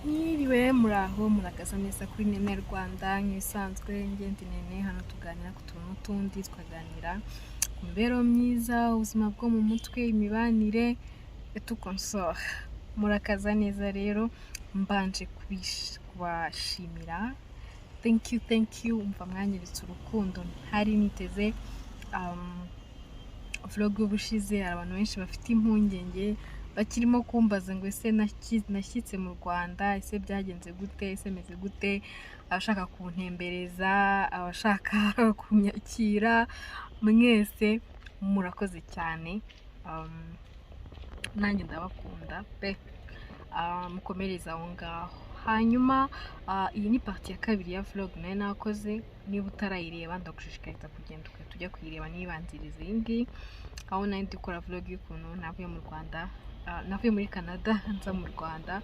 Mwiriwe, muraho, murakaza neza kuri Nene Rwanda. Nk'ibisanzwe njye ndi Nene, hano tuganira ku tuntu n'utundi, tukaganira ku mibereho myiza, ubuzima bwo mu mutwe, imibanire et tout consort. Murakaza neza rero, mbanje kubashimira, thank you, thank you. Umva, mwanyeretse urukundo ntari niteze. Vlog y'ubushize hari abantu benshi bafite impungenge, bakirimo kumbaza ngo: "Ese nashyitse mu Rwanda? Ese byagenze gute? Ese meze gute?" Abashaka kuntembereza, abashaka kunyakira, mwese murakoze cyane. Nanjye ndabakunda pe. Mukomereze aho ngaho. Hanyuma iyi ni partie ya kabiri ya vlog nari nakoze. Niba utarayireba, ndagushishikariza kugenda ugahita ujya kuyireba, nibanziriza iyi ngiyi, aho nari ndi gukora vlog y'ukuntu navuye mu Rwanda, navuye muri Canada nza mu Rwanda,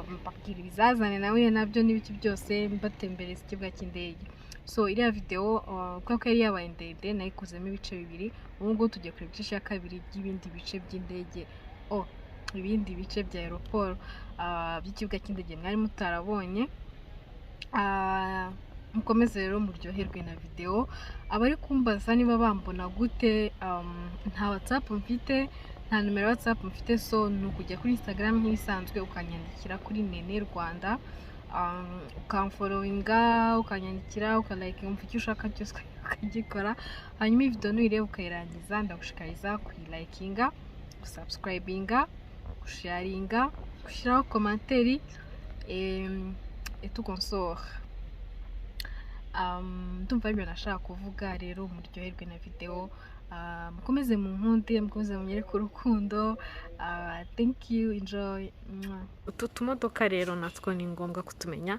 mbabwira ibizazane nahuye nabyo n'ibiki byose, mbatembereza ikibuga cy'indege. So iriya video, kubera ko yari yabaye ndende, nayikozemo ibice bibiri. Ubu ngubu tugiye kureba igice cya kabiri by'ibindi bice by'indege, oh, ibindi bice bya aéroport, by'ikibuga cy'indege mwari mutarabonye. Mukomeze rero muryoherwe na video. Abari kumbaza niba bambona gute, nta WhatsApp mfite, nta nimero ya WhatsApp mfite, so ni ukujya kuri Instagram nk'ibisanzwe, ukanyandikira kuri Nene Rwanda, ukamfollowinga, ukanyandikira, ukalikinga, umva icyo ushaka cyose ukagikora. Hanyuma iyi video nuyireba ukayirangiza, ndagushishikariza kuyilikinga, gusubscribinga, gusharinga, gushyiraho commentaire et tout consort. Ndumva aribyo nashaka kuvuga. Rero muryoherwe na video, mukomeze munkunde, mukomeze munyereke urukundo. Thank you, enjoy. Mwah. Utu tumodoka rero natwo ni ngombwa kutumenya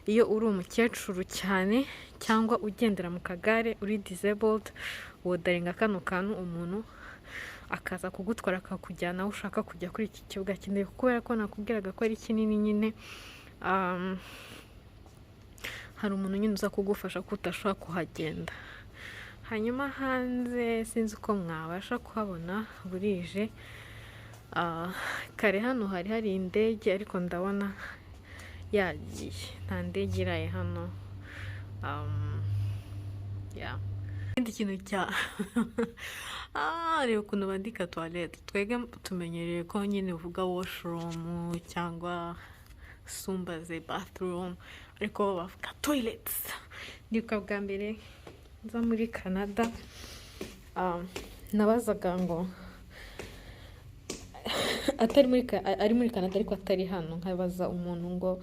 iyo uri umukecuru cyane cyangwa ugendera mu kagare, uri disabled. Wodaringa kano kantu, umuntu akaza kugutwara, akakujyana aho ushaka kujya kuri iki kibuga cy'indege. Kubera ko nakubwiraga ko ari kinini nyine, hari umuntu nyine uza kugufasha ko udashobora kuhagenda. Hanyuma hanze sinzi uko mwabasha kuhabona, burije. Kare hano hari hari indege, ariko ndabona yagiye, nta ndege iraye hano. Yeah. Ikindi kintu cya reba ukuntu bandika toilette. Twebwe tumenyereye ko nyine uvuga washroom cyangwa sumbaze bathroom, ariko bo bavuga toilets. Ndibuka bwa mbere nza muri Canada, nabazaga ngo atari muri ari muri Canada ariko atari hano, nkabaza umuntu ngo: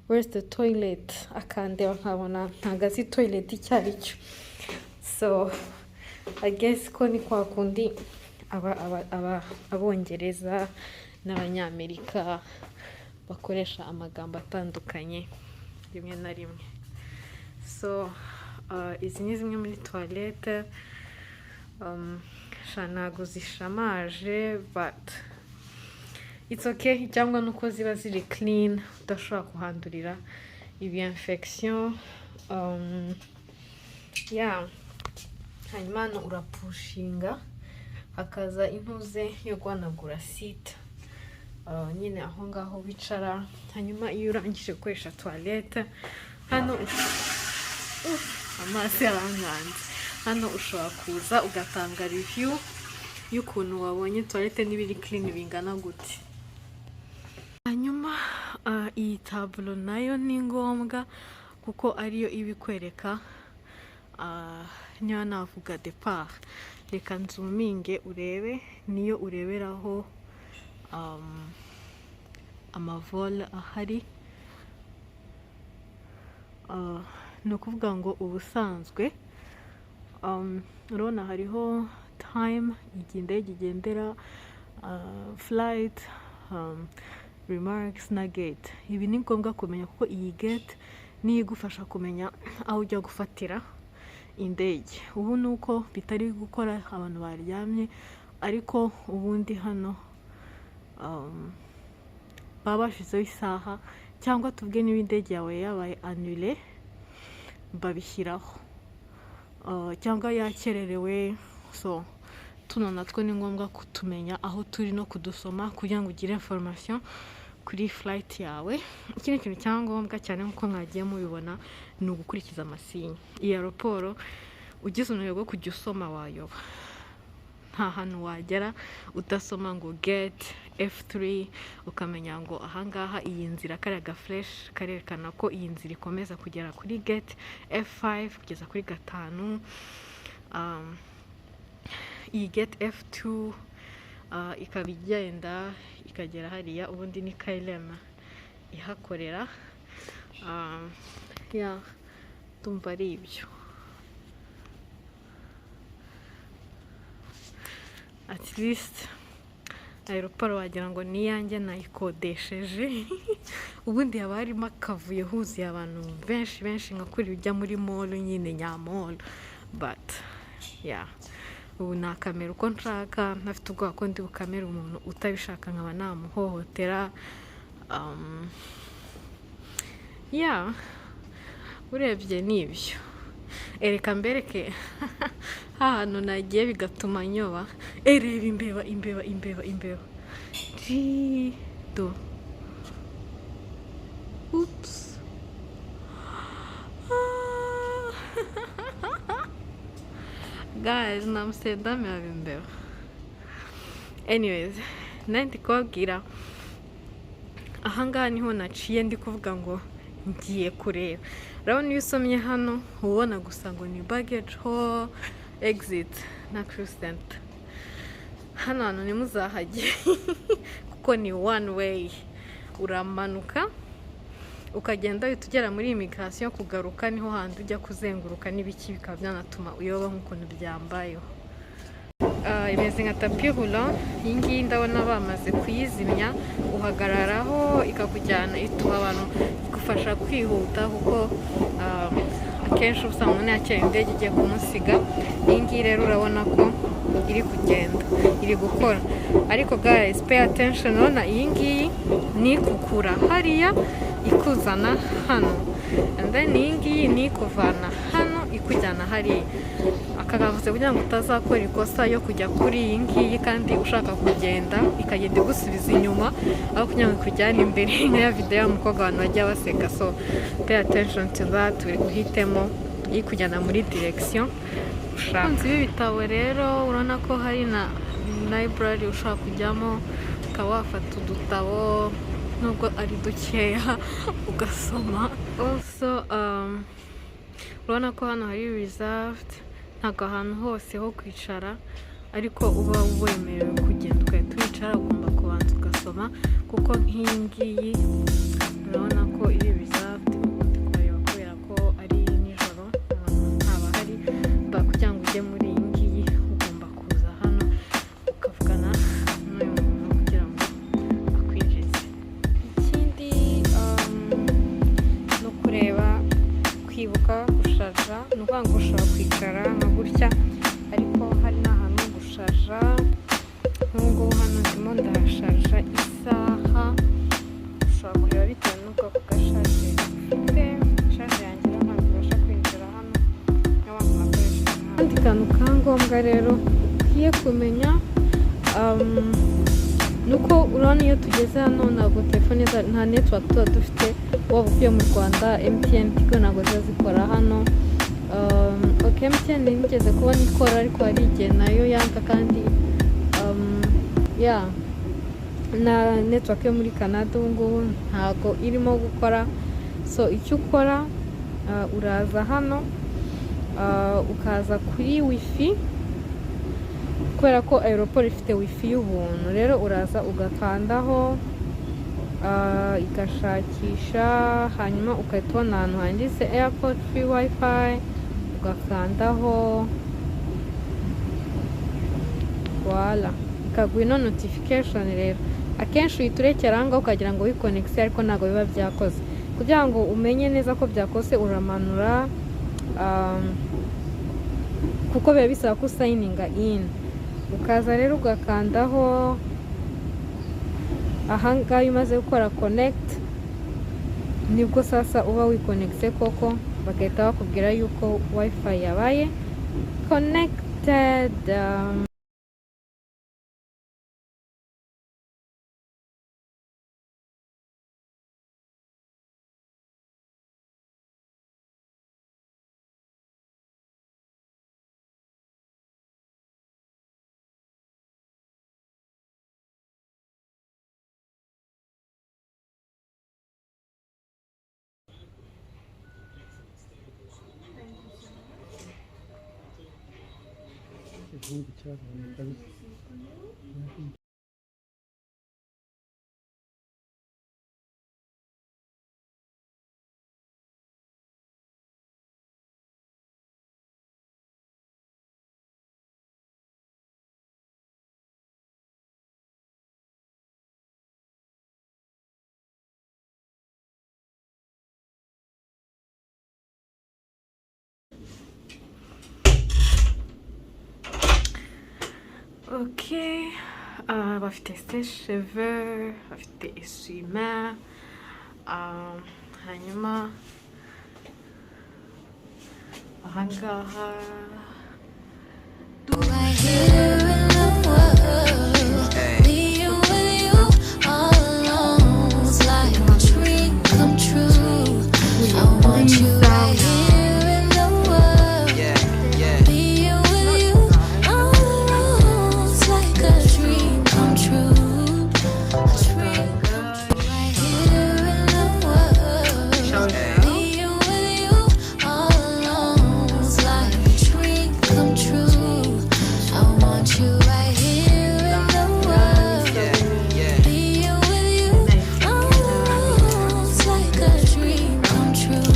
"Where's the toilet?" Akandeba nkabona ntabwo azi toilet icyo ari cyo. So I guess ko ni kwa kundi aba abongereza n'abanyamerika bakoresha amagambo atandukanye rimwe na rimwe. So izi ni zimwe muri toilette. Sha, ntabwo zishamaje, but it's okay, cyangwa nuko ziba ziri clean, udashobora kuhandurira ibi infection. Yeah. Hanyuma hano urapushinga hakaza intuze yo guhanagura seat, nyine aho ngaho wicara. Hanyuma iyo urangije gukoresha toilette hano, amazi yarankanze, hano ushobora kuza ugatanga review y'ukuntu wabonye toilette, niba iri clean bingana gute. Hanyuma iyi tableau nayo ni ngombwa kuko ariyo iba ikwereka, niba navuga départ. Reka nzoominge urebe, niyo ureberaho amavol ahari. Ni ukuvuga ngo ubusanzwe urabona hariho time, igihe indege igendera, flight, remarks na gate. Ibi ni ngombwa kumenya kuko iyi gate niyo igufasha kumenya aho ujya gufatira indege. Ubu ni uko bitari gukora, abantu baryamye, ariko ubundi hano baba bashyizeho isaha, cyangwa tuvuge niba indege yawe yabaye annulé babishyiraho, cyangwa yakererewe. So tuno natwo ni ngombwa kutumenya aho turi no kudusoma kugira ngo ugire information. Kuri flight yawe, ikindi kintu cyangombwa cyane nk'uko mwagiye mubibona ni ugukurikiza amasinye. Iyi aéroport ugize unanirwa wo kujya usoma wayoba. Nta hantu wagera udasoma ngo gate F3, ukamenya ngo ahangaha iyi nzira, kariya ga flèche karerekana ko iyi nzira ikomeza kugera kuri gate F5, kugeza kuri gatanu. Iyi gate F2 ikaba igenda ikagera hariya, ubundi ni KLM ihakorera. Yeah, ndumva ari ibyo. At least aéroport wagira ngo ni iyanjye, nayikodesheje. Ubundi haba harimo akavuyo, huzuye abantu benshi benshi, nka kuri ujya muri mall nyine, nya mall. But yeah, ubu nakamera uko nshaka, ntafite ubwoba ko ndi bukamere umuntu utabishaka nkaba namuhohotera. Yeah, urebye ni ibyo. Ereka mbereke hantu nagiye bigatuma nyoba. Reba imbeba, imbeba, imbeba, imbeba do. Oops. Ah. Guys, na Amsterdam yaba imbeba. Anyways, nari ndi kubabwira ahangaha niho naciye, ndi kuvuga ngo ngiye kureba. Urabona iyo usomye hano uba ubona gusa ngo ni baggage hall exit na crew center. Hano hantu ntimuzahajye kuko ni one way, uramanuka ukagenda uhita ugera muri immigration. Kugaruka niho handi ujya kuzenguruka n'ibiki, bikaba byanatuma uyoba nk'ukuntu byambayeho. Imeze nka tapis roulant iyi ngiyi, ndabona bamaze kuyizimya. Uhagararaho ikakujyana, ituma abantu igufasha kwihuta kuko akenshi usanga umuntu yakira indege igiye kumusiga. Iyi ngiyi rero urabona ko iri kugenda, iri gukora. Ariko guys, pay attention, urabona iyi ngiyi ni ikukura hariya ikuzana hano, and then iyi ngiyi ni ikuvana hano ikujyana hariya. Aka kavuze kugira ngo utazakora ikosa yo kujya kuri iyi ngiyi kandi ushaka kugenda, ikagenda igusubiza inyuma aho kugira ngo ikujyane imbere, nka ya video ya mukobwa abantu bajya baseka. So pay attention to that, uhitemo ikujyana muri direction ushaka. Abakunzi b'ibitabo rero, urabona ko hari na library ushobora kujyamo ukaba wafata udutabo nubwo ari dukeya ugasoma. Also urabona ko hano hari reserved, ntabwo ahantu hose ho kwicara ariko uba wemerewe kugenda ugahita wicara, ugomba kubanza ugasoma, kuko nk'iyi ngiyi urabona ko iri reserved. Ubu ndi kubareba kubera ko ari nijoro, abantu ntabahari. Kugira ngo ujye muri iyi ngiyi ugomba kuza hano ukavugana n'uyu muntu kugira ngo akwinjize. Ikindi ni ukureba, kwibuka gushaja. Ni ukuvuga ngo ushobora kwicara nka gutya, ariko hari n'ahantu ho gushaja. Nk'ubu ngubu hano ndimo ndahashaja isaha. Ushobora kureba bitewe n'ubwoko bwa charger ufite. Charger yanjye rero ntabwo ibasha kwinjira hano, niyo mpamvu nakoresheje hano. Akandi kantu ka ngombwa rero ukwiye kumenya ni uko urabona iyo tugeze hano ntabwo telefone nta network tuba dufite. Waba uvuye mu Rwanda, MTN, Tigo ntabwo ziba zikora hano. Ok, MTN nigeze kubona ikora, ariko hari igihe nayo yanga. Kandi yeah, na network yo muri Canada ubu ngubu ntabwo irimo gukora. So icyo ukora, uraza hano, ukaza kuri wifi, kubera ko aéroport ifite wifi y'ubuntu. Rero uraza ugakandaho, igashakisha, hanyuma ugahita ubona ahantu handitse airport free wifi, ugakandaho, wala ikaguha ino notification. Rero akenshi uhita urekera aho ngaho ukagira ngo wikonegise, ariko ntabwo biba byakoze. Kugira ngo umenye neza ko byakoze, uramanura, kuko biba bisaba ko usayininga in. Ukaza rero ugakandaho ahangaha. Iyo umaze gukora connect, nibwo sasa uba wikonegise koko, bagahita bakubwira yuko wifi yabaye connected. Igihungu cyabonye kabisa. Ok, bafite sèche-cheveux, bafite essuie-main, hanyuma ahangaha. Right here in the world, being with you all alone's like a dream come true. I want you right here in the world, being with you all alone's like a dream come true. A dream come true. Right here in the world. Shower gel. Being with you all alone's like a dream come true. I want you right here in the world. Being with you all alone's like a dream come true.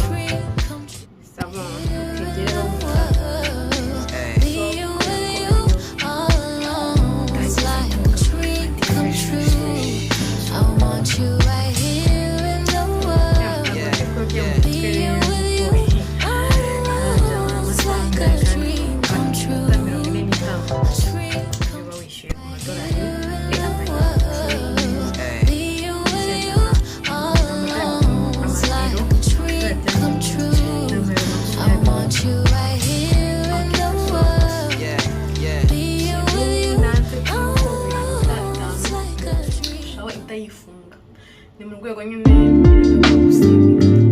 Dream come true. Savon Here in tugereho. the world. Being with you all alone's like a dream come true. I want you right here in the world. Being with you all alone's like a dream come true. mirongo ine n'itanu A dream come uba wishyuye ku madolari here in the world. Being with you all alone's like a dream come true. I want you right here in the world. Being with you all alone's like a dream. Shower itayifunga ni mu rwego nyine gusiga.